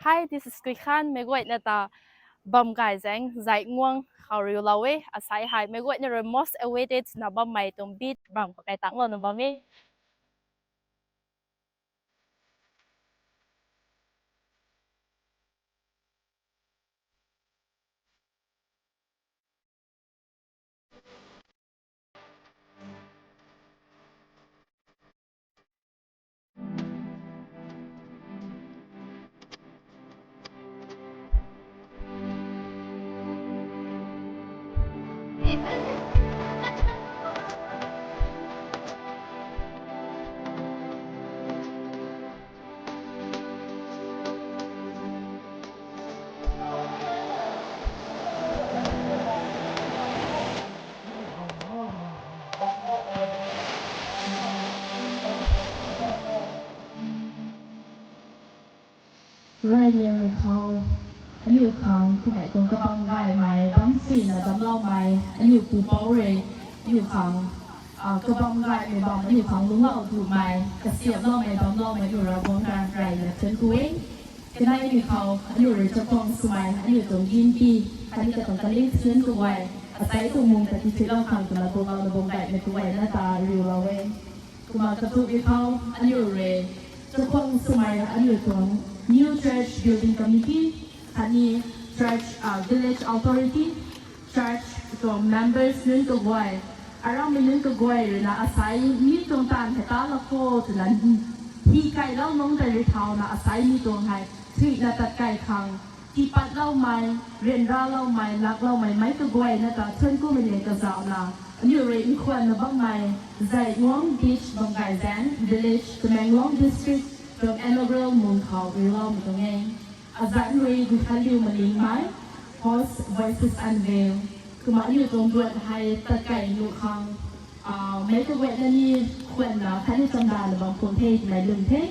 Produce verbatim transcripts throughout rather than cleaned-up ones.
Hi, this is Kuikhan. Meic guayna ta Bamgayzaeng Zaihngwang khou riulou e. Asei hei meic guayna rui most awaited na bammei tuang beach bam khou kai tangclouna bam e. Reyliangmei khou, aniu khang kummei tuang kabam gaymei bam sina damcloumei aniu pupouc rui, aniu khang kabam gaymei bam aniu khang lungclou twmei kasiamhloumei bamloumei aniu Ravguangc ta reyna thuanc ku e. Kaneimei khou aniu rui chakhwang swmei aniu tuang ginpi khatni katuang kalik thuanc kaguay, asei tuang mung ta tithuilou khang twna guanglouna bam gaymei kaguayna ta riulou e. Kumna kathumhmei khou aniu rui chakhwang swmei aniu tuang New Church Building Committee khatni church, village authority, church tuang members nunc kaguay, arammei nunc kaguay ruina asei mi tuang taanv hei ta lak kho twna hi kailou nungc tei rui thauna asei mi tuang hei thuina tat kai khang tiipatloumei, ryanraloumei, lakloumei meic kaguayna ta thuanc kumei le kazauhna aniu rui nkhwanna bammei Zaihngwang Beach Bamgayzaeng Village, Tamenglong District tuang inaugural mung khou riuloumei tuang e. Azanc rui Guikhanliu Malingmei, host Voices Unveiled. Kumna aniu tuang duan hei tat kai nuh khang meic kaguayna ni khwanna khatni chamdana bam khwan the twmei lwm the.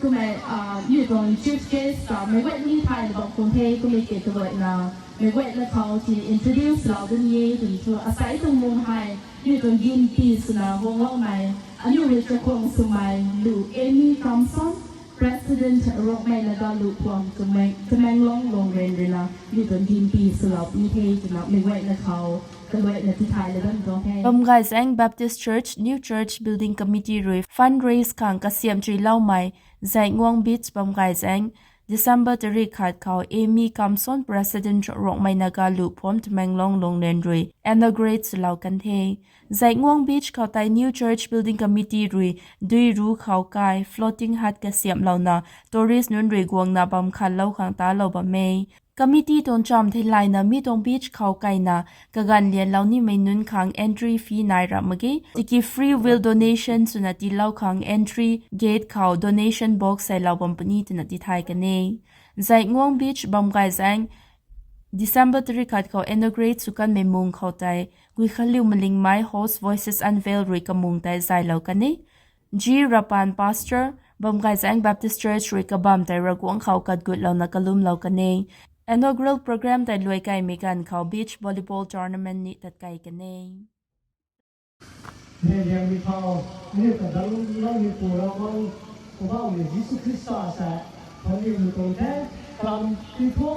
Kummei aniu tuang chief guest ta meic guayna ni thayna bam khwan the, kummei ke kaguayna meic guayna khou ti introduce lou dun e twmei thu asei tuang mung hei aniu tuang ginpi swna guangloumei aniu rui chakhwang swmei Lu Amy Kamson, President Rongmei Naga Lu Phuam, Tamenglong Longren ruina aniu tuang ginpi swlou puni the twna meic guayna khou kaluaina tithay la bam tuang the. Bamgayzaeng Baptist Church New Church Building Committee rui fundraise khang kasiamh chuiloumei Zaihngwang Beach Bamgayzaeng, December tarik khat khou Amy Kamson, President Rongmei Naga Lu Phuam, Tamenglong Longren rui inaugurate swlou kan the. Zaihngwang Beach khou tei New Church Building Committee rui dui ru khou kai floating hut kasiamhlouna tourist nunc rui guangna bam khatlou khang talou bam e. Committee tuang chamv theilayna mi tuang beach khou kaina kaganv lianlou nimei nunc khang entry fee nai rap mak ge. Tiki free will donation swna tiilou khang entry gate khou donation box seilou bam puni twna tithay kan e. Zaihngwang Beach Bamgayzaeng December tarik khat khou inaugurate sw kanmei mung khou tei Guikhanliu Malingmei, host Voices Unveiled rui kamung tei zaylou kan e. G Rapan, Pastor, Bamgayzaeng Baptist Church rui kabam tei Ravguangc khou katgutlouna kalumlou kan e. Inaugural program tei luai kaimei ganv khou beach volleyball tournament ni tat kai kan e. Reyliangmei khou aniu ta daluloumeipu Ravguangc, Poubauhmei Jisu Khrista sa phanliumei tuang the. Kalam ti thu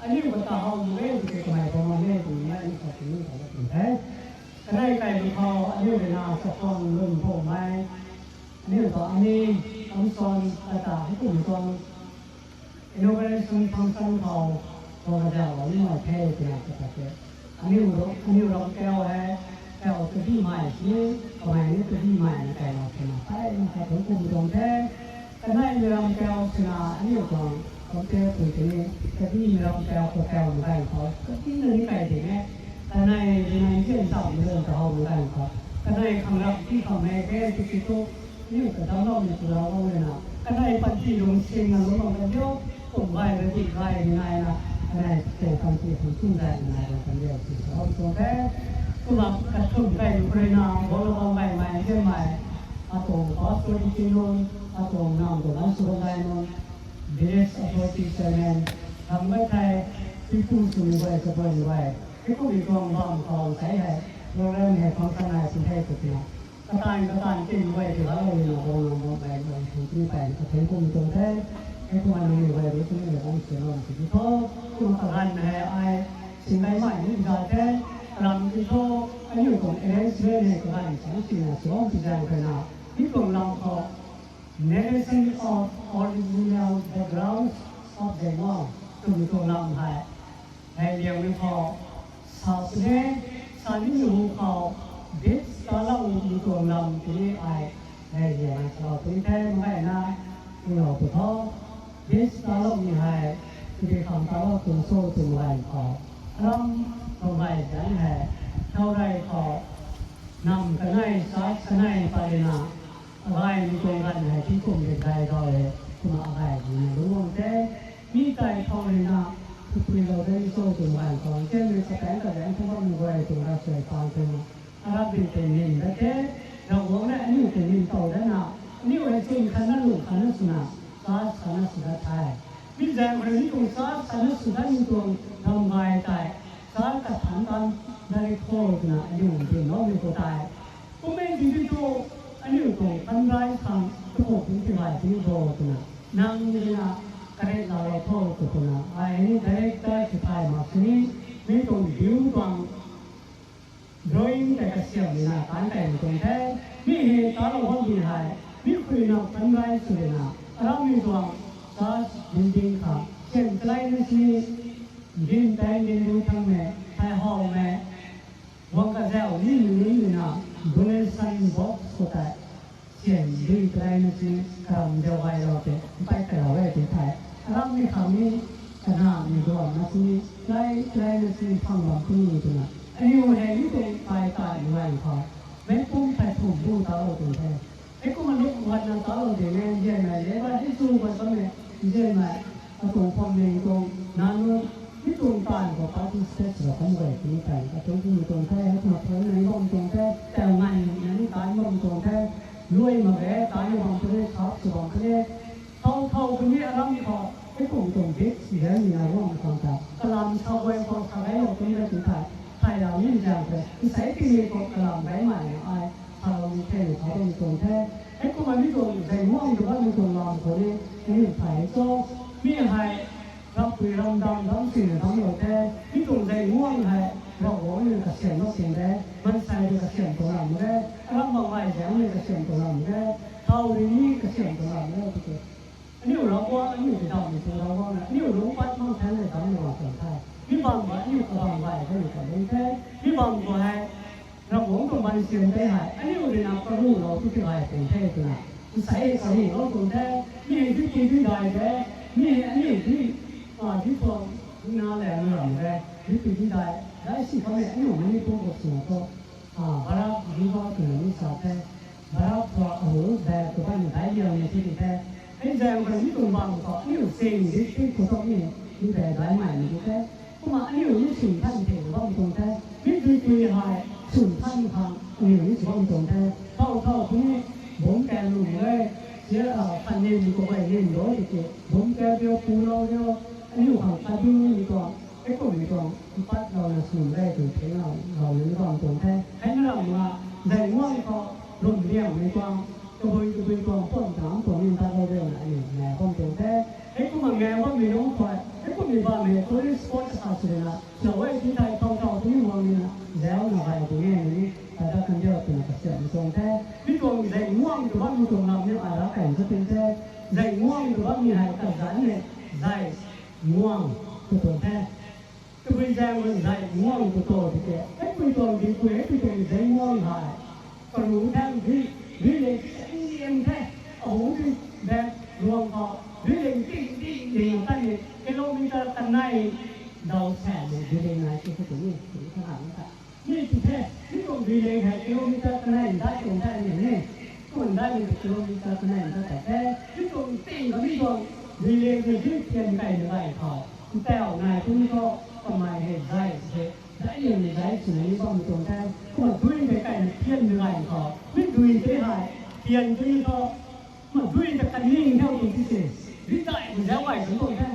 aniu kata how mak e tiki kamei bam mak e twmei aniu khou tini ta tuang the. Kanei kaimei khou aniu rui na chakhwang lwm phoumei aniu ta ani Kamson kata heikumhmei tuang inauguration function khou khou kazauhlou nimei the twna kata the. Aniu aniu ram kau hei kau tabimei si, kamei ni tabimei na kailou twna theina kha thuanc kumei tuang the. Kaneimei ram kau swna aniu tuang compare pui tini, tabimei ram kau khou kau mei ganv khou tabina ni kai ding e. Kanei rui na nzian chauhmei lun ta howmei ganv khou kanei khang ram ti khang mei the tiki thu aniu ta damcloumei pu Ravguangc rui na kanei panty lungcsinna lungc bam kan diu, kum gay rui dik gay rui naina kanei tei panty khang chunzay nai bam kan diu tw sa how tuang the. Kumna kathumh kaimei rui na guanglou bam gaymei nzianmei atuang pastor tiki nunc, atuang nam tuang nam sw bam gay nunc, village authority chairman, ramh gay thei, pipu swmei guay, kabuaymei guay, heikumhmei tuang bam khou sei hei program hei function nai sw the tw twna kataanv kataanv kin guay tw lalouna guanglou bam gay guay khang tini peyna kathuanc kumei tuang the. Heikumna nangniw guay rui kumna bam Tw lam tw thu, kumna kaganv hei ai sinmei mei ni za the, ram tw thu, aniu tuang arrangement hei kaganv sang sina suang tw zaeng khana, mi tuang lam khou, Narration of Original Backgrounds of Zaimuang twmei tuang lam hei, hei liangmei khou, sa puni, sa nimei hu khou, bit taloumei tuang lam tini ai, hei liang ai salou puni the, maina, nlou pu tho, bit taloumei hei, tiki khang talou tuang cho twmei ganv khou, aram tuang gay zaeng hei, thau rey khou, nam kanei, sa kanei palina, agaymei tuang ganv hei tingkum ri gay gau e, kumna agay nina lungc guang the, mi tei thau ruina, kapui lou de cho twmei ganv khou, kemei kapaengc kazaeng thu bammei guay tuang ravsuai paan twna, aram ding tei nin dat the, Ravguangc rui aniu tei nin tow datna, aniu hei chwn khatna lung khatna swna, sa khatna sw dat the. Mi zaeng khou rui mi tuang sa khatna sw datmei tuang ram gay tei, sa kathanc tan dat ri kho twna aniu dinloumei khou tei, kummei di di thu, aniu tuang kanrey khang, tu khou kum ti gay ti bo twna, nang ruina, karet laalou tho tw twna, ai ni director ti thay mak sini, mi tuang view tuang, drawing tei kasiamh ruina tan kaymei tuang the, mi hei talou bam di hei, mi khuina kanrey sw ruina, aramei tuang, church building khang, siam kalai na sini, gin tei nin lu thangmei, thai howmei, guang kazauh ni ni ni na, donation box khou tei, sian dui kalai na sini karam zau gaylou tei, mpey kailou e tei thei, aramei khang ni, kanamei duan na sini, kalai kalai na sini phang bam puni twna, aniu hei ni tuang kai kai luan khou, meic pum thei thum bu talou tuang the. Heikumna luk guatna talou ding e, nzianmei labour di chu guat bammei, nzianmei, atuang khwamling tuang, nanu, mi tuang taanv khou participate swlou kum guay tini tei, atuang pumei tuang the, heikumna thuanc nai bam tuang the, tau nganv nani taanc bam tuang the, luai mak ge, taanc bam puni, sap sw bam puni, thau thau puni aram khou, heikum tuang bit si ganmei na guang khang ta, kalam sa guay khou sa gaylou kum da ti thei, thay ra mi zaeng the, nsei tingmei khou kalam gaymei na ai, thaloumei the, thaloumei tuang the. Heikumna mi tuang Zaimuang tw bammei tuang lam khou ni, aniu thay cho, mi hei, rapui ramdam dam sina damclou the, mi tuang Zaimuang hei, Ravguangc rui kasiamhlou sin de, maansei rui kasiamh tuang lam de, aram bam gay zaeng rui kasiamh tuang lam de, thau rui ni kasiamh tuang lam de, tiki. Aniu Ravguangc, aniu ti dammei tuang Ravguangc na, aniu lungc pat mang thaeng rui damclou tuang the. Mi bam ba aniu kabam gay the, aniu kalung the. Mi bam khou hei, Ravguangc tuang baansiam tei hei, aniu ruina karuhlou tu ti gay tuang the twna, nsei karuhlou tuang the, mi hei dui pui dui dai the, mi hei aniu dui, a, dui tuang, dui na le na ram the, dui pui dui dai, dai si kamei aniu Manipur khou sina thu, a, Barak River twna ni sa the, Barak khou ahu bag khou bammei daic liaumei ti ti the, hei zaeng khou mi tuang bam khou aniu sing district khou thu mi, mi bag daicmeimei ti the. Kumna aniu ni sing than the bam tuang the. Mi dui pui hei swn than khang aniu ni sw bam tuang the. Thau thau puni, bumc kan lum e, sia, a, khatni mi khou guay nin do tiki, bumc kan rio, pulou rio, aniu khang kadu ni tuang, heikummei tuang, mpatlouna swn de tw thei na, lou ni bam tuang the. Hei na ram na, Zaimuang khou, lwm liangmei tuang, tabui tabui tuang, puan tam tuang ni mpatlou riuna aniu ngaek bam tuang the. Heikumna ngaek bammei nunc khou, heikummei bammei tourist spot akhat sw ruina, lou e ti thei thau thau tini guang nina, zaucna gay tuang e ni, tada kandiu twna kasiamhmei tuang the. Mi tuang Zaimuang tw bammei tuang lam ni ai ra kay ta tin the. Zaimuang tw bammei hei kazanc ni, Zaimuang tw tuang the. Tabui zaeng rui Zaimuang tw tuang tiki, heipui tuang dipui, heipui tuang Zaimuang hei, karu thaeng dui, dui leng tiki liam the, ahu dui bag luang khou, dui leng ting ting ting tani, kilometer kanei, daw sanmei dui leng nai ti kha tini, tini kha na ta. Mi ti the, mi tuang dui leng hei kilometer kanei ndai tuang dai ni ni. Tuang dai ni kilometer kanei ndai ta the. Mi tuang ting kami tuang dui leng ni dui thian kai ni gay khou, ntau nai tuni thu, kamei hei zai the, zai lian ni zai sw ni bam tuang the. Kumna dui tei kaina thian ni gay khou, mi dui tei hei thian tuni thu, kumna dui ta kaning thau tuang ti se, dui tai ni zau gay tuang tuang the.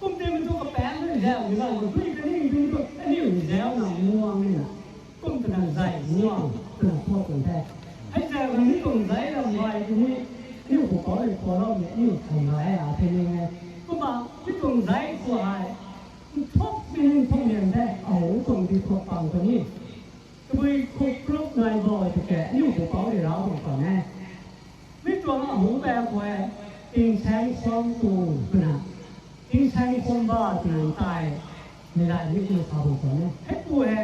Kum timei thu kapaengc ni zau ni gay khou, dui kaning tuni thu aniu ni zaucna muang nina, kum twna Zaimuang twna thu tuang the. Hei zaeng khou ni tuang zai lam gay tuni, aniu khou pau rui khou loumei aniu thang gay a the ni e. Kumna Mi tuang zei khou hei, nthuk mi nthuk liang the, ahu tuang di thuk pang khou ni. Tabui khuk kluk nai bo tiki, aniu pu pou di rau bam khwan e. Mi tuang ahu bam khou e, tingsaeng khwan tu twna, tingsaeng khwan ba twna tei, mi lai ni kumna sa bam khwan e. Hei pu e,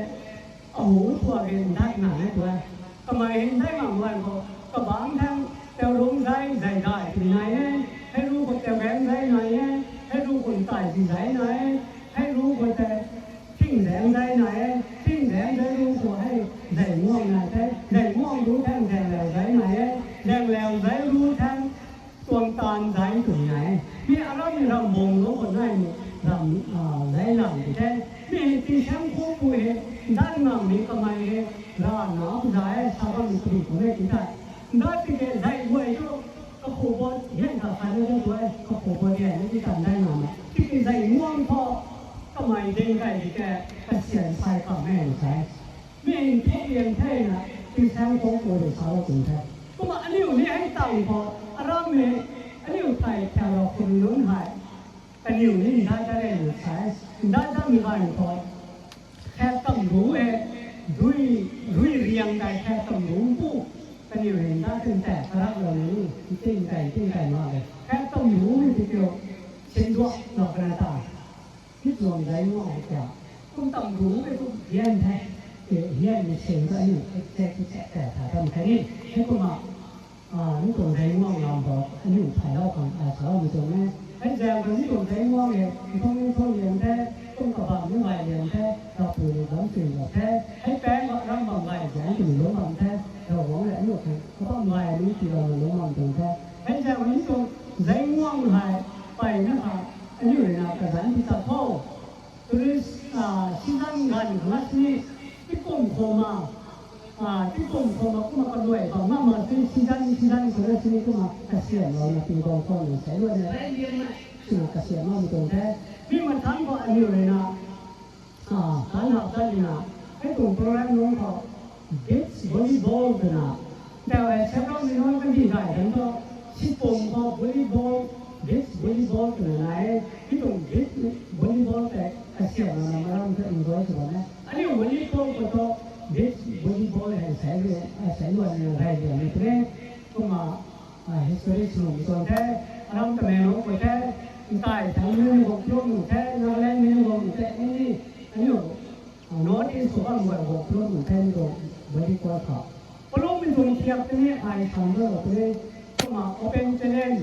ahu tua ge ndat na e tu e. Kamei hei ndat na luan khou, kabangc thang, tau rung zei, zei dai tw nai e. Hei ru khou tau gaeng zei nai e. Hei ru khou tai zi zei nai e. Hei ru khou tei, thing zaeng zei nai e. Thing zaeng zei ru khou hei, zei muang nai the. Zei muang ru thang zaeng lau zei nai e. Zaeng lau zei ru thang, tuang taanv zei tw nai e. Mi aram ni ram bung lu khou nai ni ram, ah, zei lam di the. Mi hei tingsaeng khou pu hei, ndat ngam ni kamei hei, ra na pu za e, sa bam ni tabui khou e ti tei. Ndat tiki zei guay tu, kakhou bo, hian ta khat na tu e, kakhou bo hian ni ti tan dai na na. Tiki zei muang thu, kamei ding kai di ke, kasian sai kam e sa e. Mi nthuk liang thena, tingsaeng khou pu rui salou tuang the. Kumna aniu ni hei tang khou, aram ni, aniu thei thau rau khou nunc hei, kaniw ni ndai dat re na sa e, ndai datmei ganv khou, khat tam ru e, rui, rui riang tei khat tam ru pu, kaniw ni ndai tin tei karak lou ni, nting tei, nting tei ma e. Khat tam ru ni ti kiu, sinduak lou kana ta. Mi tuang zei muang hei ta, kum tam ru e kum hian the, hian ni sing ta ni, exact, exact tei ta tam khe ni. Hei kumna, ah, mi tuang zei muang lam bo, aniu thaylou khang, ah, saloumei tuang e. Hei zaeng khou mi tuang zei muang e, nthuk ni nthuk liang the, kum kabam ni mai liang the, kapu ni bam tuang lou the. Hei paeng khou ram bam gay zaeng twmei lungc bam the, Ravguangc le aniu khang kabam gay ni tiilouna lungc bam tuang the. Hei zaeng khou mi tuang zei muang hei, peyna kha, aniu rui na kazanc ti ta tho. Tourist, ah, season ganv khou na sini, tingkum khou ma, ah, tingkum khou ma kumna kaluai bam ngam ma sini, season, season khou na sini kumna kasiamlouna pi bam khou na sei luan na, rey lian na, swna kasiamloumei tuang the. Mi mathangc khou aniu rui na, ah, tan hap tan na, hei tuang program nunc khou, beach volleyball twna, tau hei several ni nunc kandih gay tan thu, sipum khou volleyball, beach volleyball twna nai e, mi tuang beach volleyball tei kasiamlouna maram ta enjoy sw bam e. Aniu volleyball khou thu, beach volleyball hei sei lu, ah, sei luan na rey lian ni twna, kumna, ah, history sw nuh tuang the, aram Tamenglong khou the, ntai thangc mi guang plum nuh the, Nagaland mi guang nuh the, ni, aniu, ah, North East khou bam guay guang plum nuh the, ni tuang volleyball khou. Palummei tuang thiak tini ai sang dou twna, kumna open challenge,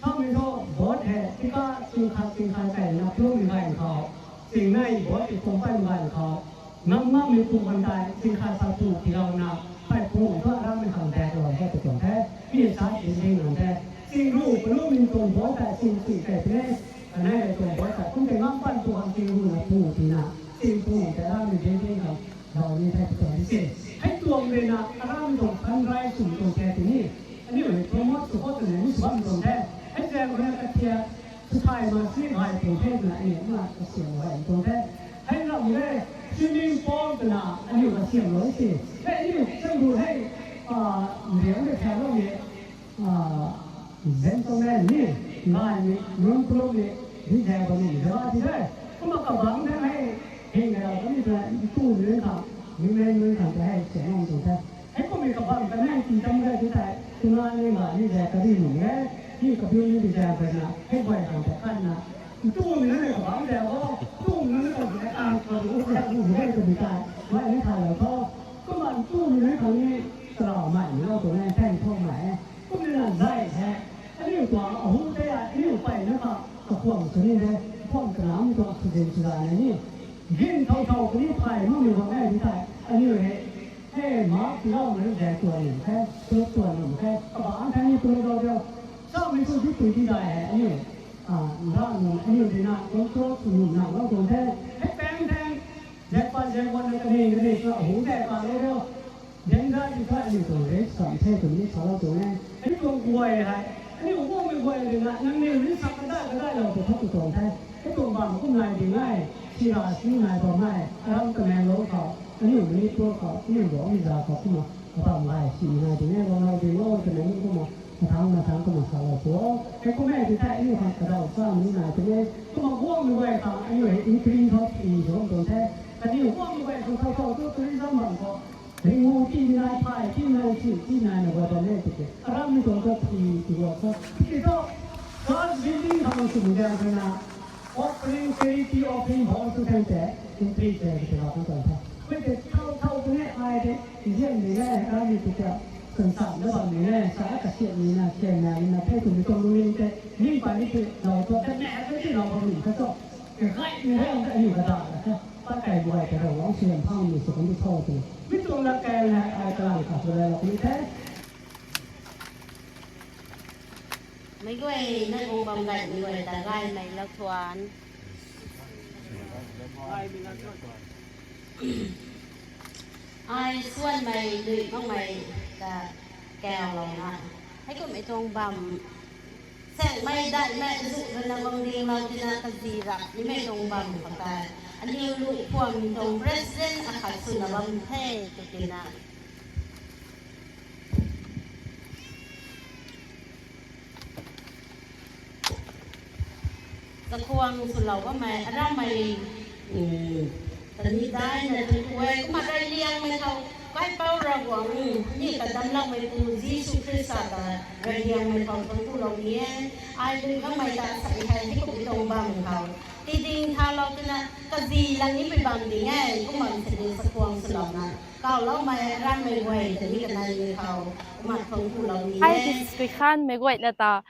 samei thu boat hei, tika ching khat ching khat kaina plummei ganv khou, ching nei boat ti kum pan ganv khou, ngam ngammei pu kan tei, ching khat sa pu tiilouna, pei pu thu arammei khang daklou the tw tuang the, mi sa ding ding nang the. Ching ru palummei tuang boat tei ching ching kei the, kanei tuang boat tei kum tei ngam pan tu khang ching ru na pu tina, ching pu tei arammei ding ding khang, lou ni the tw tuang di se. Hei tuang rui na, arammei tuang fundraise sw tuang the tini, aniu hei promote sw khou twna ni sw bam tuang the. Hei zaeng khou na kathiak, sw thay ma si gay tuang the twna aniu na kasiamlou hei tuang the. Hei ram le, swimming pool twna aniu kasiamlou si. Hei aniu chang ru hei, ah, riang de khalou ni, ah, gentleman ni, gaymei, nunc puluk ni, di zay bam ni, zay ti the. Kumna kabangc the hei, hei na, kami ta, tu nunc khang, women nunc khang ta hei, sian ngam tuang the. Hei kummei kabangc kanei ti tam gay ti tei, tuna ni ga ni zay kari nunc e, ni kabiu ni di zay bam na, hei guay khang ta kan na, tumei nunc ni kabangc de o, tumei nunc ni kabangc de, ang karu de, bu de, kabi tei, mai ni thaylou tho. Kumna tumei nunc khang ni, tarau mai ni lou tuang e, tang thong mai e. Kumna na zay he, aniu tuang ahu tei a, aniu peyna kha, kakhwang sw ni de, kakhwang kanamei tuang sw zin sw zan e ni. Gin thau thau kani thay makmei bam e di tei, aniu hei, hei, mak tiiloumei zay tuan nim khe, puluk tuan nim khe, kabangc thang ni puluk lou diu. Samei thu di pui di dai hei, aniu, ah, nra nunc, aniu di na, control sw nunc nang lou tuang the, hei paeng thang, zak pat zak wan na kani kani sw ahu de palou diu. Danger ti kha aniu tuang risk kam the twmei ni salou tuang e. Aniu tuang guay hei, aniu guangmei guay rui na, nangniw ni sa kadai kadailou tu khat tu tuang the. Hei tuang bam kum nai ding e, sira si nai bam e, aram Tamenglong khou, aniu Manipur khou, aniu Ruangmei za khou kumna, kabam gay si nai ding e, guanglou ding o twmei ni kumna, Mathang mathang kumna salou tu. Hei kum e ti the, aniu khang kadau sa ni nai tu e. Kumna guangmei guay khang aniu hei entry thou phi thou tuang the. Kaniw guangmei guay khang thou thou tu tourism bam khou ringu ti nai, phay ti nai, si ti nai na guay bam e tiki. Aram ni tuang tu phi ti guay khou. Tiki thu, first building khang sw ni guay khang na. Offering, charity offering bam tu kan te, entry te, te la kan te. Koi te thau thau tu ne ai te, zian ni ne, kami tu te, san san na bam ni ne, sa ka sian ni na, sian na ni na, te tu ni tuang ni te, ni pa ni te, lau tu te ne, te ti lau bam ni ka tu. Te gai ni hai ang te ni ka da la te. Pa kai bu ai te lau wang sian phang ni su kan tu thau tu. Mi tuang la kai na ai ka lang ka su la la ni te. Meic guayna guang bam gaymei guay ta gaymei lou thuan. Ai suanmei lui makmei ta kawlouna. Heikumhmei tuang bam. Sengmei daihmei zu rana bam ringlou tina kazi rap nimei tuang bam khou tei. Aniu lu phuam tuang president akhat swna bam the tw tina. Chakhwang swlou bammei, arammei, um, tani daina tu kuay, kumna reyliangmei khou, Kaipouc Ravguangc, um, ni ta damcloumeipu Jisu Khrista ta reyliangmei khou thuancku lou ni e, ai lui bammei ta sa hei, hei kum tuang bam khou. Tiding thalou twna, kazi lang ni pui bam ding e, kumna sini chakhwang swlouna. Kawloumei, arammei guay, tani kanei ni khou, kumna thuancku lou ni e. Hi, this is Kuikhan, meic guayna ta,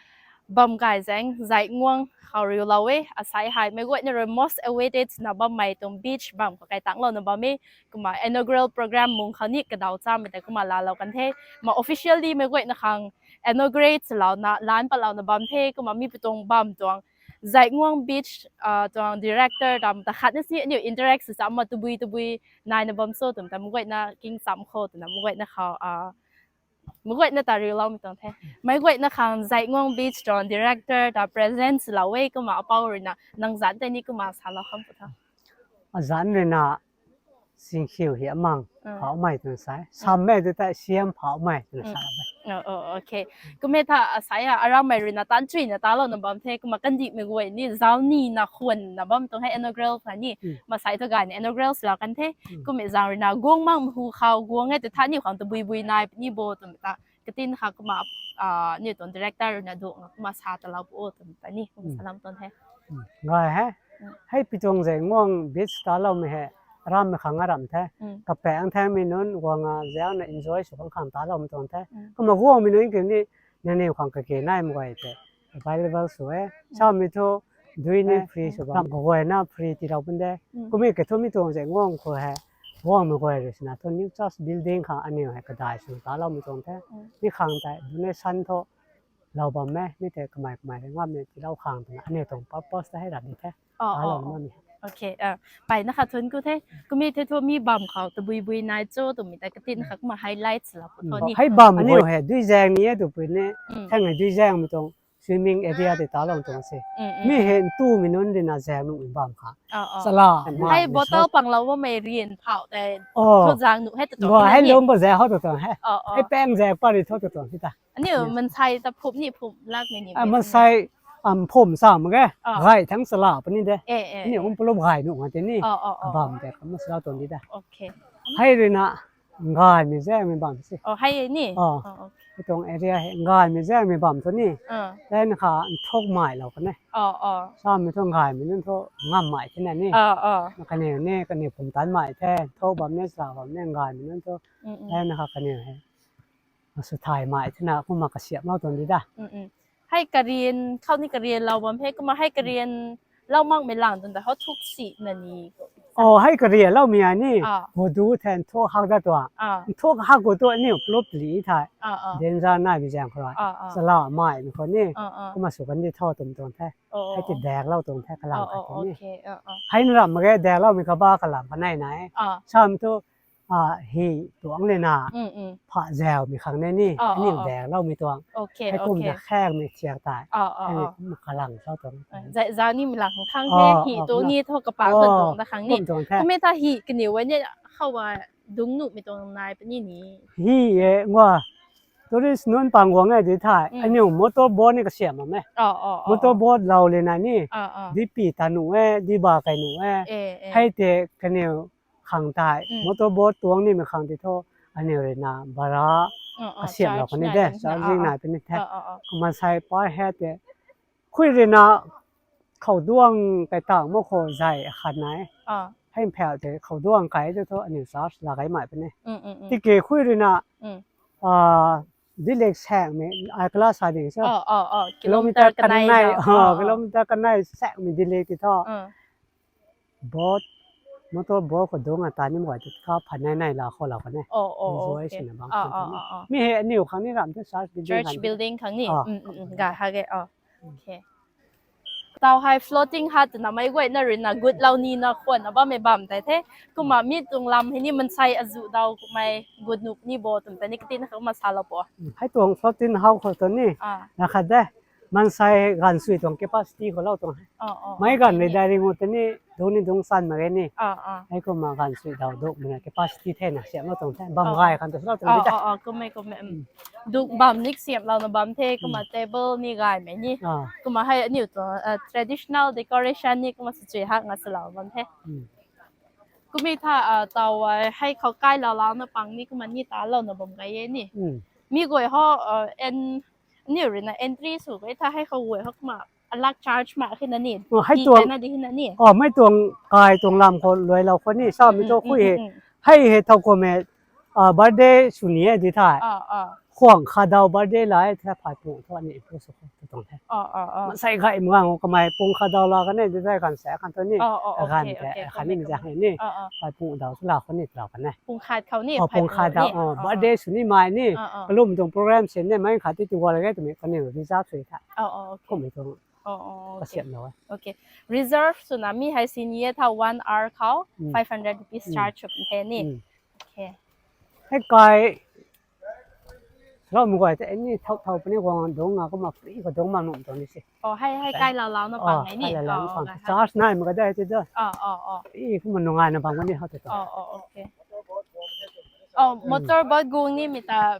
bam gay zaeng, Zaihngwang khou riulou e, asai hei, meic guayna rui most awaited na bammei tuang beach bam khou kai tangclouna bam e, kumna inaugural program mung khou ni kadaw chamei tei kumna laalou kan the, kumna officially meic guayna khang inaugurate swlouna, lan patlouna bam the, kumna mi pu tuang bam tuang, Zaihngwang Beach, ah, tuang director ta, ta khatna si aniu interact sw sa ma tabui tabui naina bam cho twmei ta meic guayna king cham khou twna meic guayna khou, ah, meic guayna ta riuloumei tuang the. Meic guayna khang Zaihngwang Beach tuang director ta present swlou e kumna apou ruina nang zanc tei ni kumna salou kham pu tho. Azanc ruina Singkhiu hi amang, mm, phaumei twna sa e. Sammei tu tei siam phaumei twna sa e. Oh, oh, okay. Kumna ta, asai a, arammei ruina taanchuina talouna bam the, kumna kandihmei guay ni, zauc nina khwanna bam tuang hei inaugural ta ni, mm, masai thu gayna inaugural swlou kan the, mm, kumna zang ruina guang makmei hu khou guang e tei tha aniu khang tabui bui nai puni bo twmei ta, katin kha kumna, ah, aniu tuang director ruina dungc kumna sa talou pu o twmei ta ni, kumna, mm, salam tuang the. Mm. Gay he. Mm. Hei pi tuang Zaihngwang beach taloumei hei, arammei khang aram the. Mm. Kapaeng thangmei nunc guang a, zauna enjoy sw khang khang taloumei tuang the. Mm. Kumna guangmei nunc kiu ni, nangniw khang kake naimei guay tei available sw e. Mm. Samei thu, dui ni, eh, free sw bam. Kaguayna free tiilou pun de. Mm. Kumna kei thu mi tuang Zaihngwang khou hei, guangmei guay rui swna thu new church building khang aniu hei kadai swna taloumei tuang the. Mm. Mi khang tei donation thu lou bam e, mi tei kamei kamei rui ngammei tiilou khang twna aniu tuang purpose ta hei ram ni the. Oh, oh, oh. Okay, ah, mpeyna kha thuancku the. Kumna the thu mi bam khou tabui bui nai cho twmei ta katin kha kumna highlight swlou pu tho ni. Hei bam aniu hei duizaeng ni e twpui ni, mm, thangmei duizaengmei tuang swimming area tei taloumei tuang se. Mm, mm. Mi hei ntumei nunc ruina zaeng nuhmei bam kha. Oh, oh. Sala, hei bottle panglou bammei rian phau tei, oh, thu zaeng nuh he tw tuang hei lungc pa zaeng hou tw tuang he. Oh, oh. Hei paeng zaeng pa ri thu tw tuang hei ta. Aniu, yes, mansei ta phum ni phum lakmei ni. Ah, mansei, um, phum sa mak ge. Ah. Gay thangc sala puni de. Eh, eh, aniu, eh, kum palup gay nuh nga tei ni. Oh, oh, oh. Bam tei kumna sala tuang di da. Okay. Hei ruina ngaymei zaengmei bam se. Oh, hei ni? Oh. Oh, okay. Hei tuang area hei ngaymei zaengmei bam thu ni. Ah. Then kha nthuk mailou kan e. Oh, oh. Samei thu ngaymei nunc thu ngammei thena ni. Oh, oh. Kaniw ni, kaniw pumtan mei the. Nthuk bam ni, sala bam ni, ngaymei nunc thu. Mm, mm. Then kha kaniw hei sw thay mei thena kumna kasiamhlou tuang di da. Mm, mm. Hei karian, khou ni karianlou bam he, kumna hei karianlou makmei lang tuang ta hou thuk si na ni. Oh, hei karianloumei ai ni. Ah. Gudu the nthuk hak da tuang. Ah. Nthuk hak gu tu aniu plup li the. Ah, ah. Danger naimei zaeng khou rui. Ah, ah. Sala mei mei khou ni. Ah, ah. Kumna sw kan di tho twmei tuang the. Oh, oh, oh. Hei ti daklou tuang the kalam khat ni. Oh, oh, okay. Ah, ah. Hei na ram mak ge dakloumei kaba kalam kanei nai. Ah. Samei thu ah, hi tuang le na, mm, mm, pha zaumei khang ne ni, oh, aniu, oh, oh, dakloumei tuang. Okay, hei kumna, okay, khangmei thiak tei. Oh, oh, hei, oh, kumna kalang sa tuang. Eh, zai, zau nimei lang khang the, oh, hi, oh, tuang na ni thu kapak, oh, tuang na khang ni. Kum tuang the. Kumna ta hi kaniw ni khou a dung nuhmei tuang nai puni ni. Hi e, ngua. tourist nunc pang guang e di thai. Aniu motor boat ni kasiam bam e. Motor boat lou le na ni. Di pi ta nu e, di ba kai nu e. Hei te kaniw khang tei motor boat tuang nimei khang ti thu aniu rui na bara kasiam lou kani de, charging nai puni the. Kumna sai par he te khui rui na khou duang kai tang mo khou zai khat nai. Hei mphau te khou duang kai tu thu aniu charge la kai mai puni. Tiki khui rui na di lek saengmei ai kala sa ding sa. Kilometer kanei, kilometer kanei saengmei di lek ti thu. Boat, motor boat khou duang a ta ni mei guay tu ka phan nai nai la khou lou kane. Enjoy sina bam khan ni. Mi hei aniu khang ni ram tu church building khang ni. Ga ha ge. Tau hei floating hut twna meic guayna rui na gut lou ni na khwan na bammei bam tei the. Kumna mi tuang lam hei ni mansei azuh daw kummei gut nuh ni bo twmei tei ni katina khang kumna sa lou po. Hei tuang floating hut khou tu ni na khat de. Mansei ganv sui tuang capacity khou lou tuang he. Meic ganv rui dai ring u tei ni, dung ni dung san mak ge ni. Hei kumna ganv sui daw dukmei na capacity thena siamlou tuang the. Bam gay khang tu lou tuang de. Kummei kummei. Duk bam ni siamlouna bam the, kumna table ni gaymei ni. Kumna hei aniu tuang traditional decoration ni kumna sw chui hak nga swlou bam the. Kummei tha tau hei khou kai lou louna pang ni kumna ni talouna bam gay e ni. Mi guay ho, aniu rui na entry sw guay tha hei khou guay ho kumna alak charge mak khe na ni. Hei tuang na di khe na ni. Mei tuang kai tuang lam khou luailou khou ni samei tu khui he. Hei hei thau kummei birthday sw ni e di thai. Khwang kha daw birthday la e the phay pung thu ani improve sw khou tu tuang the. Mansei gay mgang kamei pung kha daw la kane di thai ganv sa khan tu ni. Ganv te khan ni mi za hei ni. Phay pung daw tu la khou ni lou kane. Pung khat khou ni, pung khat daw birthday sw ni mai ni. Kalum tuang program sin ni mai khat ti ti gual ge twmei kaniw reserve sw tha. Kummei tuang kasiamlou e. Reserve swna mi hei si ni e tha one hour khou five hundred rupees charge sw the ni. Hei kai lou mei guay tei ni thau thau puni guang dung nga kumna free khou dung mak nuh tuang ni se. Hei hei kai lou louna pang e ni. Charge nai mak ka de ti tu. Kumna nungai na bam kani hou tu. Motor boat guang nimei ta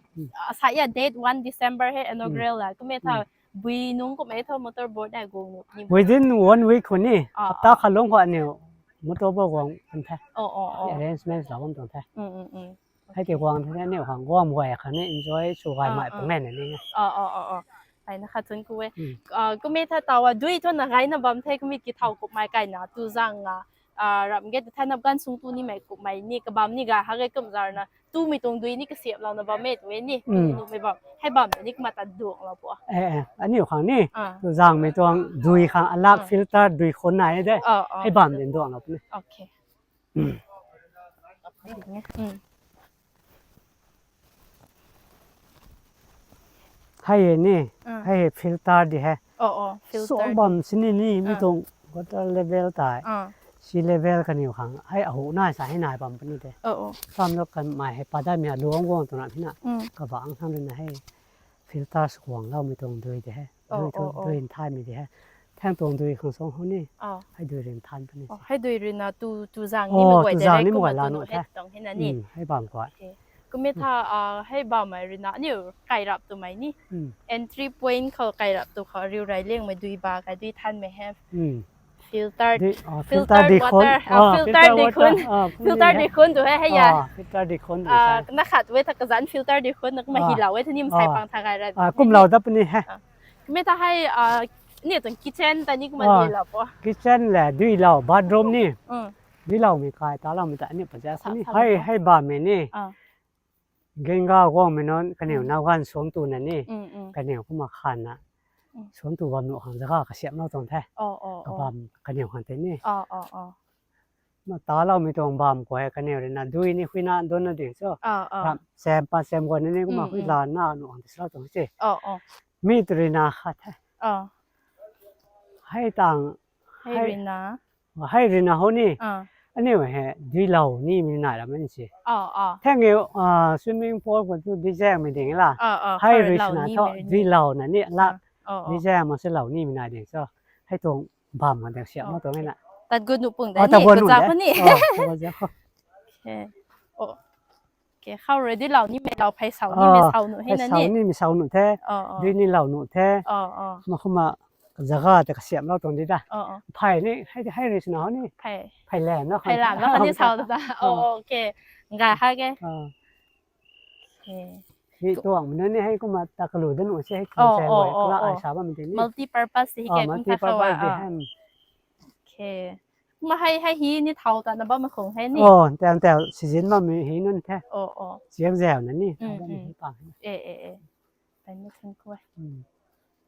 sa ya date one December hei inaugural la kummei tha bui nung kummei tha motor boat na guang ni. Within one week khou ni, hapta khat lung khou aniu motor boat guang kan the. Arrangements lou bam tuang the. Hei ti guang the aniu khang guang guay khang ni enjoy sw gay mai pung e na ni. Ai na khat chun ku e. Kummei tha tau a dui thu na gay na bam the kummei ki thau kummei kai na tu zang a ram ge tu tha nap ganv sung tu nimei kummei ni kabam ni ga ha ge kum zar na tumei tuang dui ni kasiamlouna bam e tu e ni. Numei bam hei bam ni kumna ta duanglou po. Aniu khang ni tu zangmei tuang dui khang alak filter dui khun nai de. Hei bam din duanglou puni. Hei hei ni, hei hei filter di he. Su bam sini ni mi tuang water level tei, sea level kaniw khang hei ahu nai sa hei nai bam puni de. Samlou kanmei hei padamei a luang guang tuang na hina kabang khang rui na hei filter sw guangloumei tuang dui di he. Dui thu dui nthanmei di he. Thang tuang dui khang song hou ni. Hei dui rui nthan puni. Hei dui rui na tu tu zang ni mei guay direct kumna tu nu he tuang hina ni. Hei bam khou kummei tha hei bammei rui na aniu kai rap twmei ni. Entry point khou kai rap tu khou riu rey liangmei dui ba kai dui thanmei he. Filter, filter di khun, filter di khun, filter di khun tu he hei ya. Filter di khun na khat e tha kazanc filter di khun na kumna hilou e tha ni msai pang tha gay ra. Kumlou dat puni he. Kummei tha hei ni tuang kitchen ta ni kumna ni lou po. Kitchen le duilou bathroom ni. Duiloumei kai taloumei ta ni paza sa ni hei hei bammei ni. Genga guangmei nunc kaniw nau ganv suang tu na ni. Kaniw kumna khan na suang tu bam nuh khang jaga kasiamlou tuang the. Kabam kaniw khang tei ni. Ma taloumei tuang bam khou hei kaniw rui na dui ni khui na dun na ding cho. Ram sem pa sem guan ni kumna khui la na nuh khang ti salou tuang se. Mi tu rui na khat the. Hei tang hei rui na hou ni. Aniu hei duilou nimei nai ram ni se. Thang e swimming pool khou tu duizaengmei ding la. Hei rui sina thu duilou na ni la. Duizaeng mak se lou nimei nai ding cho. Hei tuang bam khang dang siam mak tuang e na. Tat gut nuh pung de ni, tat gut nuh de. Okay, khou rui di lau ni mei lau phey sau ni mei sau nu he na ni. Sau ni mei sau nu the. Oh, oh. Dui ni lau nu the. Oh, oh. Ma khuma jaga te kasiamlou tuang di da. Oh, oh. Phey ni, hei, hei ri sina ni. Phey. Phey lam na. Phey lam na khan ni sau da. Oh, oh, okay. Nga ha ke. Oh. Okay. Hei tuang mei ni hei kumna ta kalu da nu se hei. Oh, oh, oh, oh. Ai sa bam di ni. Multi-purpose di hei. Oh, ke kum ta multi-purpose di ah. Hem. Okay. Kumna hei, hei hi ni thau ta na bam khung hei ni. Oh, tau, tau, season bam hei nun the. Oh, oh. Siang zau na ni. Mm, thau bam mm. Hei pa. Eh, eh, eh. Pai ni thun kua. Mm.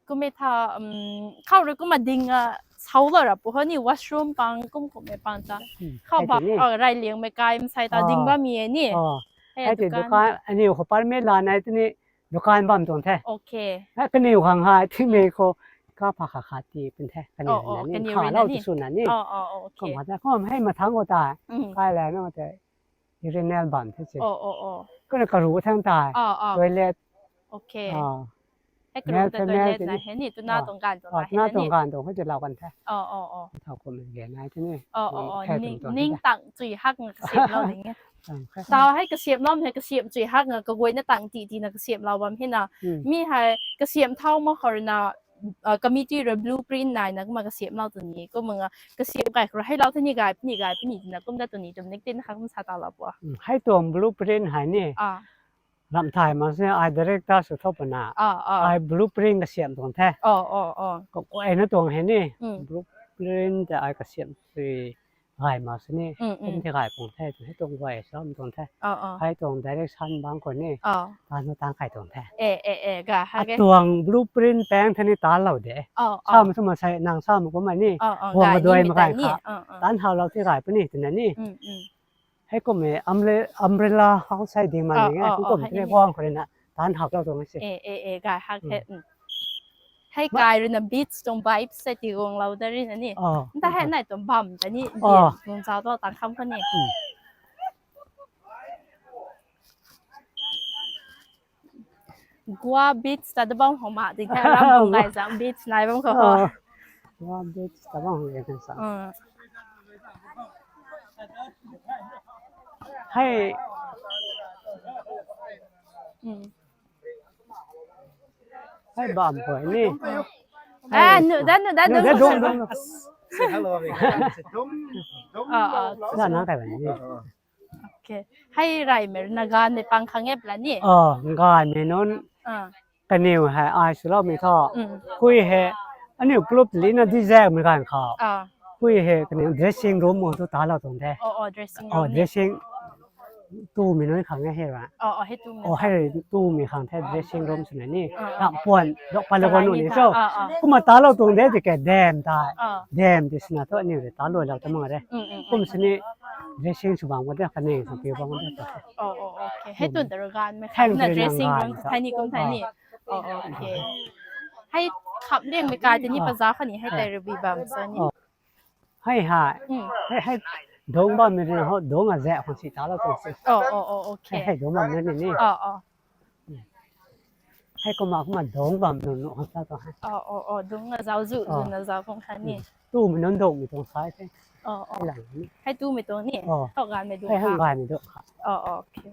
Kumna tha, um, khou rui kumna ding, ah, sau la ra pu ho ni washroom pang kum kum mei pang ta. Mm. Khou hei ba, ni. Oh, rai liang mei kai msai ta ding bam e ni. Oh. Hei hei te dukan. Dukan, ani ho par mei la nai te ni. Dukan bam tuang the. Okay. Hei kaniw khang hei, thingmei khou, kapha kha kha ti pun the. Kaniw oh, oh, na ni, kaniw kha na lou ni. Tu sw na ni. Oh, oh, oh, okay. Kum kha ta, kum hei mathang khou ta. Mm. Kai la na te, urinal bam the si. Oh, oh, oh. Kumna karu thang ta. Oh, oh. Toilet. Okay. Oh. Hei karu male ta female toilet te na ni. Hei ni, tuna tuang ganv tuang na hei na ni. Tuna tuang ganv tuang hei te lau kan the. Oh, oh, oh. Thau kum ge na te ni. Oh, oh, oh. Ning, ning tang chui hak nga kasiamlou ding e. Tau hei kasiamlou, hei kasiam chui hak nga kaguayna tang ti ti na kasiamlou bam hei na. Mm. Mi hei kasiam thau ma khou rui na, ah, committee rui blueprint nai na kumna kasiamlou tu ni. Kumna nga kasiam kai khou rui hei lou the ni gay, puni gay, puni na kum da tu ni tum nik tin hak kum sa ta lou pua. Mm, hei tuang blueprint hei ni. Ah. Ram thai ma se ai director sw thou puna. Ah, ah. Ai blueprint kasiam tuang the. Oh, oh, oh. Ko, ko ai na tuang hei ni. Mm. Blueprint te ai kasiam sui. Gay ma sini, mm, mm, kum the gay pung the, tu hei tuang guay sam tuang the. Oh, oh. Hei tuang direction bang khou ni, oh, tan nu tan kai tuang the. Eh, eh, eh, ga ha ge. Atuang blueprint pang the ni tan lou de. Oh, oh. Sam tu ma sai nang sam kum ni. Oh, oh, guang ga duai ni ma mi kai tan ni, kha. Oh, oh. Tan hau lou the gay puni, tu na ni. Mm, mm. Hei kum e, umbre-, umbrella hau sai ding ma ni, oh, oh, kum oh, te ni guang khou ni na. Tan hap lou tuang se. Eh, eh, eh, gay hak the. Mm. Mm. Hei ma- kai rui na beach tuang vibes se ti guang lou da ri na ni. Oh, nta hei nai tuang bam ta ni. Oh. Nung chau tu tang kham kha ni. Mm. Goa beach ta da bam hou ma ding the ram bam gai zam beach nai bam khou. Oh. Goa beach ta bam hou ye kan sa. Mm. Hei. Mm. Hei bam pui ni. Ah, nu da, nu da, nu da, nu da, dong, dong, dong. Say hello, everyone. Say dong, dong, ah, ah, dong, dong. Da na kai bam ni. Okay. Hei rai mer na ganv mei pang khang e pla ni. Oh, ganv mei nunc. Ah. Kaniw hei ai swlou mei tho. Mm. Hui hei, aniu club li na di zak mei ganv khou. Ah. Hui hei, kaniw dressing room mo tu ta lou tuang the. Oh, oh, dressing room. Oh, dressing. Tu mei nunc khang e hei ra. Oh, oh, hei tu mei. Oh, hei tu mei khang the dressing room swna ni. Ah, ah. Ram puan, dok pa lou nu ni so. Ah, ah. Kumna ta lou tuang de, ti ke dem ta. Ah. Dem ti swna thu aniu de ta lou lou ta mang de. Mm, mm, mm. Kum sini dressing sw bang de, kaniw sw piu bang de. Oh, oh, okay. Hei tu ta rui ganv mei khang na dressing room ta. Thai ni kum thai ni. Oh, oh, okay. Hei khap liang mei kai ti ni, ah, paza kha ni hei, ah, tei rui bi bam sa ni. Oh. Hei hei. Mm. Hei, hei. Dong bam mei ri ho, dong a zak khang si ta lou tuang se. Oh, oh, oh, okay. Hei, hei, dong bam mei ni ni. Oh, oh. Mm. Hei kumna, kumna dong bam nu nu khang sa tuang hei. Oh, oh, oh, dong a zau zu, oh, zu na zau khang kha ni. Mm. Tu mei nunc dong mei tuang sai the. Oh, oh. Hei lang ni. Hei tu mei tuang ni. Oh. Tou ganv mei dong kha. Hei hang ganv mei dong kha. Oh, oh, okay.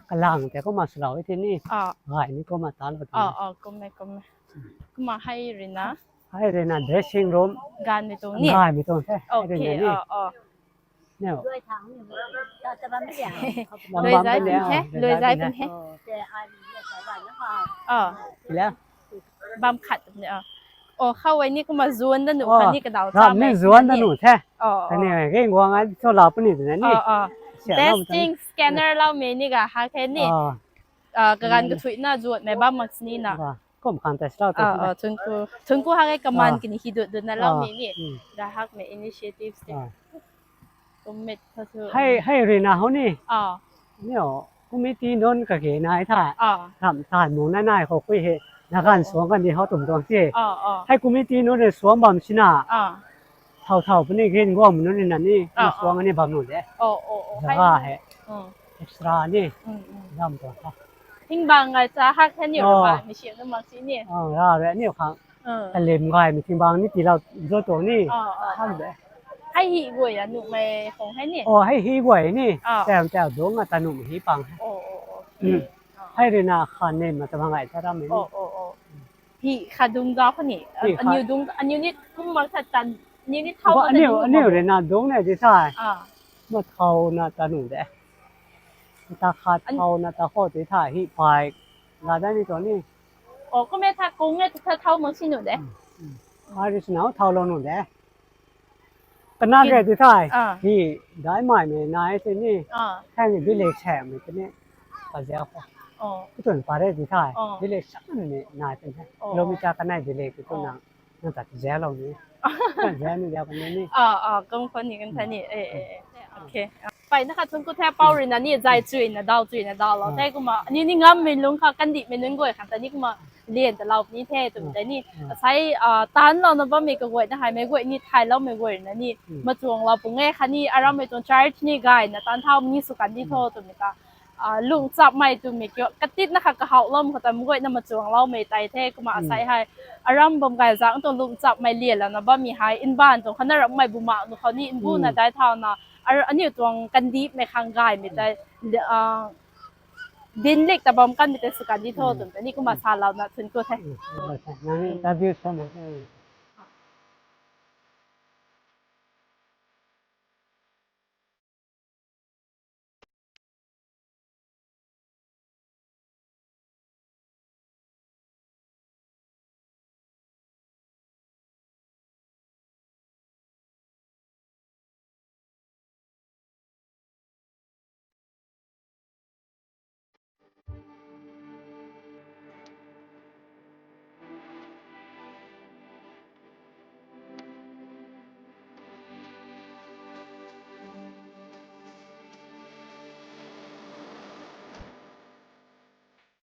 Kalang te kumna swlou e ti ni. Ah. Gay ni kumna ta lou tuang. Ah, ah, kum e, kum e. Kumna hei rui na. Hei rui na dressing room. Ganv mei tuang ni. Ganv mei tuang the. Okay, hei rui na ni. Ah, ah. No. Lui zai pun he, lui zai pun he. Ah. Bam khat ni, ah. Oh, khou e ni kumna zuan da nu kha ni kadau cha mei zuan da nu the. Oh, oh. Kaniw hei guang ai cho la puni de ni. Oh, oh. Testing scanner lou mei ni ga ha khe ni. Oh. Ah, kaganv kathuina zuan mei bam mak sini na. Kum khang test lou tu. Ah, ah, thunku. Thunku ha khe kaman kini hi dut dut na lou mei ni. Mm. Ga hak mei initiatives te. Ah. Kum mei ta thu. Hei, hei rui na ho ni. Ah. Ni o. Committee nunc kage nai tha. Ah. Ram tan mung nai nai khou hui hei. Na ganv suang kan di hou tum tuang si. Ah, ah. Hei committee nunc rui suang bam sina. Ah. Thau thau puni gin guang nunc rui na ni. Ah, suang ah. Ni bam nu de. Oh, oh, oh. Jaga hei. Mm. Extra ni. Mm, mm. Ram tuang tha. Thing bang ngai cha hak the ni. Oh. Ba, mi siam na mak si ni. Oh, ra re ni khang. Mm. Kalim gay mei thing bang ni ti lou zo tuang ni. Ah, ah. Hak de. Hei hi guay a nuhmei khong hei ni. Oh, hei hi guay ni. Ah. Tau tau dungc a ta nuhmei hi pang. Oh, oh, oh. Hei rui na khan ni ma ta bang ai ta ram ni. Oh, oh, oh. Hi kha dungc da khou ni. Hi kha. Aniu dungc, aniu ni kum mak tha tan, aniu ni thau Ba mak ta aniu dungc aniu mak. Rui na dungc ne di thai. Ah. Ma thau na ta nuh de. Ta khat thau na ta khou di thai hi pai. La da ni tuang ni. Oh, kum e tha kung e tha thau mak si nuh de. Ai rui sina thau lou nuh de. Kana ke di thai. Ah. Hi dai mai mei nai te ni. Ah. Thang ni village hai mei te ni. Pa zia ko. Oh. Ku tun pa re di thai. Oh. Village sa ni nai te ni. Oh. Kilometer kanei village ku tun na. Na ta zia lou ni. Ka zia ni zia ko ni. Ah, ah, kum khou ni, kum tha ni. Eh, eh, eh. Okay. Pai na kha thun ku the pau rui na ni zai chui na dau chui na dau lou. Te kumna ni ni ngam mei lung kha kandih mei nunc guay khang ta ni kumna lian ta lou ni the tum te ni. Sai, ah, tan lou na bam mei kaguay na hai mei guay ni thai lou mei guay na ni. Machuang lou pung e kha ni aram mei tuang church ni gay na tan thau ni sw kan di tho tum mei ta. Ah, lung chap mei tum mei kiu katit na kha kahau lou mei khou ta mei guay na machuang lou mei tai the kumna sai hai. Aram bam gay zang tuang lung chap mei lian lou na bam mei hai. Inban tuang khana ram mei bu ma nu khou ni inbu na dai thau na. Ar aniu tuang kandih mei khang gay mei tai. Ah, din lik ta bam kan mei tai sw kan di tho tum te ni kumna sa lou na thun ku the. Nang ni ta view sa na.